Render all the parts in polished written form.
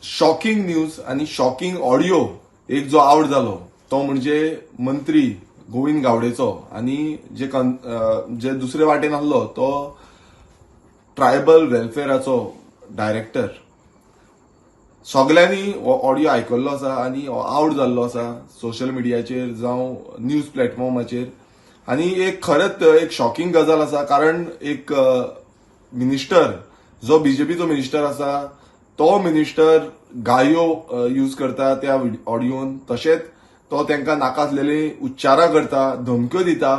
Shocking news आनी shocking audio एक जो आवट जालो तो म्हणजे मंत्री गोविंद गावडेचो आनी जे दुसरे वाटेन आसलो तो ट्रायबल वेलफेअराचो डायरेक्टर. सगल्यांनी हो ऑडियो आयकल्लो आसा आनी हो आवट जाल्लो आसा सोशल मिडियाचेर जावं न्यूज प्लॅटफॉर्माचेर. आनी एक खरेंच एक शॉकिंग गजाल आसा, कारण एक मिनिस्टर जो बीजेपीचो मिनिस्टर आसा, तो मिनिस्टर गायो यूज करता त्या ऑडियोन. तशेंच तो तांकां नाका आसलेली उच्चारां करता, धमक्यो दिता.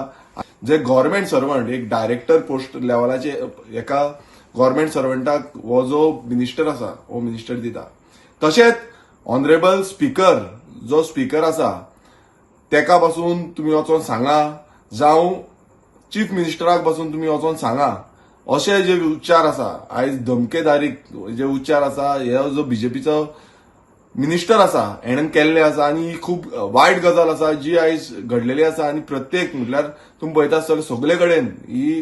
जे गव्हर्मेंट सर्वंट, एक डायरेक्टर पोस्ट लेवलाचे एका गव्हर्मेंट सर्वंटाक हो जो मिनिस्टर आसा, हो मिनिस्टर दिता. तशेंच ऑनरेबल स्पीकर, जो स्पीकर आसा, तेका पासून तुमी वचोन सांगा, जावं चीफ मिनिस्टराक पासून तुमी वचोन सांगा, अशे जे उच्चार आसा, आयज धमकेदारीक जे उच्चार आसा, हे जो बीजेपीचो मिनिस्टर आसा हेणेन केल्ले आसा. आनी ही खूब वायट गजाल आसा जी आयज घडलेली आसा. आनी प्रत्येक म्हटल्यार तुमी पळयता आसतले, सगळे कडेन ही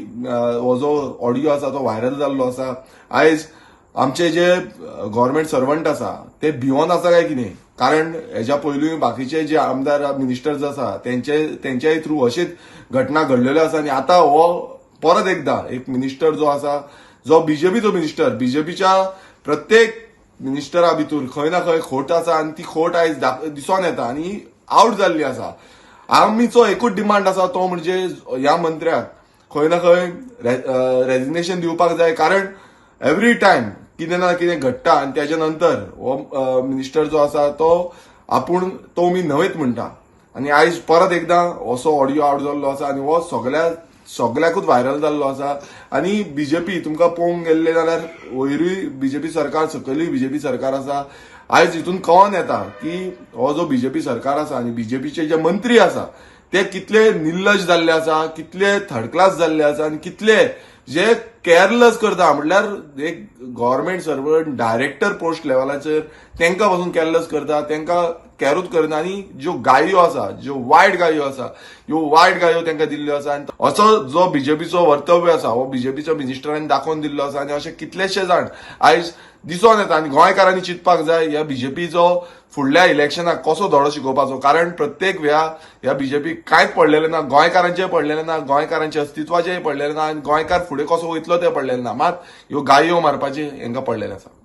हो जो ऑडियो आसा तो व्हायरल जाल्लो आसा. आयज आमचे जे गव्हर्मेंट सर्वंट आसा ते भिवोन आसा काय कितें? कारण हेज्या पयलूय बाकीचे जे आमदार, मिनिस्टर्स आसा, तेंच्याय थ्रू अशीच घटना घडलेल्यो आसा. आनी आतां हो परत एकदा एक मिनिस्टर जो आसा, जो बीजेपीचो मिनिस्टर, बीजेपीच्या प्रत्येक मिनिस्टरा भितर खंय ना खंय खोट आसा आनी ती खोट आयज दिसोन येता आनी आवट जाल्ली आसा. आमीचो एकूच डिमांड आसा, तो म्हणजे ह्या मंत्र्याक खंय ना खंय रेजिग्नेशन दिवपाक जाय, कारण एवरी टायम कितें ना कितें घडटा आनी तेच्या नंतर हो मिनिस्टर जो आसा तो आपूण तो मी न्हयच म्हणटा. आनी आयज परत एकदां असो ऑडियो आवट जाल्लो आसा आनी हो सगळ्याकूच व्हायरल जाल्लो आसा. आनी बीजेपी तुमकां पळोवंक गेल्ले जाल्यार वयरूय बीजेपी सरकार, सकयलूय बीजेपी सरकार आसा. आयज हितून कळोन येता की हो जो बीजेपी सरकार आसा आनी बीजेपीचे जे मंत्री आसा ते कितले निर्लज जाल्ले आसा, कितले थर्ड क्लास जाल्ले आसा आनी कितले जे केअरलेस करता. म्हणल्यार एक गव्हर्मेंट सर्वंट डायरेक्टर पोस्ट लेवलाचेर तांकां पासून केअरलेस करता, तांकां कॅरूच करना. आनी ज्यो गायो आसा, ज्यो वायट गायो आसा, ह्यो वायट गायो तांकां दिल्ल्यो आसा. आनी असो जो बीजेपीचो वर्तव्य आसा, हो बीजेपीच्या मिनिस्टरांनी दाखोवन दिल्लो आसा. आनी अशे कितलेशे जाण आयज दिसोन येता. आनी गोंयकारांनी चिंतपाक जाय, ह्या बीजेपीचो फुडल्या इलेक्शनाक कसो धडो शिकोवपाचो, कारण प्रत्येक वेळा ह्या बीजेपीक कांयच पडलेलें ना, गोंयकारांचें पडलेलें ना, गोंयकारांचें अस्तित्वाचेंय पडलेलें ना आनी गोंयकार फुडें कसो वयतलो तें पडलेलें ना. मात ह्यो गायो मारपाचें हेंकां पडलेलें आसा.